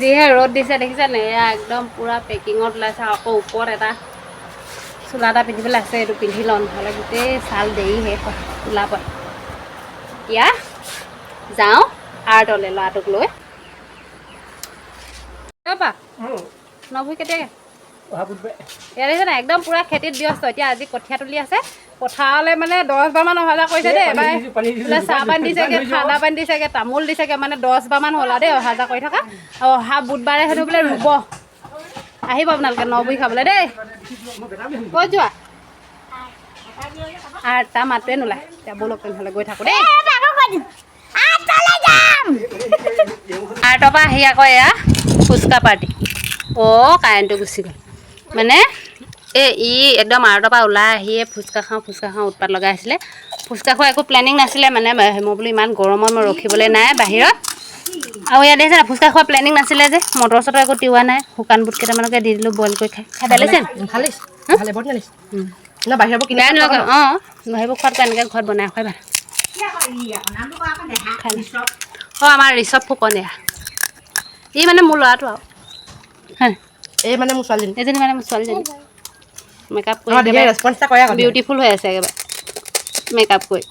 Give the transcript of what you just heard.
যিহে ৰ'দ দিছে দেখিছে নে? এয়া একদম পূৰা পেকিঙত ওলাইছে। আকৌ ওপৰত এটা চোলা এটা পিন্ধিবলৈ আছে, এইটো পিন্ধি লওঁ, নহ'লে গোটেই ছাল দেৰি শেষ হয়, ওলাব। এতিয়া যাওঁ আৰ্টলৈ ল'ৰাটোক লৈ। পা নভুই কেতিয়াকে অহা বুধবাৰে। ইয়াত দেখিছে নাই, একদম পূৰা খেতিত ব্যস্ত এতিয়া। আজি কঠীয়া তুলি আছে। পথাৰলৈ মানে 10 বাৰমান অহা যোৱা কৰিছে দেই। এবাৰ বোলে চাহ পানী দিছেগে, ঠাণ্ডা পানী দিছেগে, তামোল দিছেগে, মানে 10 বাৰমান হ'ল আৰু দেই অহা যোৱা কৰি থকা। আৰু অহা বুধবাৰে হেনো বোলে ৰুব। আহিব আপোনালোকে নবুই খাবলৈ দেই। ক'ত যোৱা? আৰু তাৰ মাতটোৱে নোলায়। এতিয়া ব'লক তেনেহ'লে, গৈ থাকোঁ দেই। আৰ্টৰ পৰা আহি আকৌ এয়া ফুচকা পাৰ্টি। অ' কাৰেণ্টটো গুচি গ'ল। মানে এই ই একদম আৰ্টৰ পৰা ওলাই আহিয়ে ফুচকা খাওঁ, ফুচকা খাওঁ উৎপাত লগাই আছিলে। ফুচকা খোৱা একো প্লেনিং নাছিলে। মানে মই বোলো ইমান গৰমত মই ৰখিবলৈ নাই বাহিৰত। আৰু ইয়াত দেখিছে নাই, ফুচকা খোৱা প্লেনিং নাছিলে যে মটৰ চটৰ একো তিওৱা নাই। শুকান বুট কেইটামানকে দি দিলোঁ, বইল কৰি খাই খাই বেয়া লাগিছে। ভাল লাগিছে, ভালে, বৰ ধুনীয়া লাগিছে ন? বাহিৰৰ কিনি বেয়া নালাগে। অঁ, সেইবোৰ খোৱাতকৈ এনেকৈ ঘৰত বনাই খুৱাই ভাল। খাই। অঁ, আমাৰ ঋষভ ফুকন এয়া। ই মানে মোৰ ল'ৰাটো আৰু হয়। এই মানে মোৰ ছোৱালীজনী। এজনী মানে মোৰ ছোৱালীজনী, মেকআপ কৰি অঁ, ধুনীয়া ৰেচপঞ্চ এটা কৰে আকৌ। বিউটিফুল হৈ আছে একেবাৰে মেকআপ কৰি।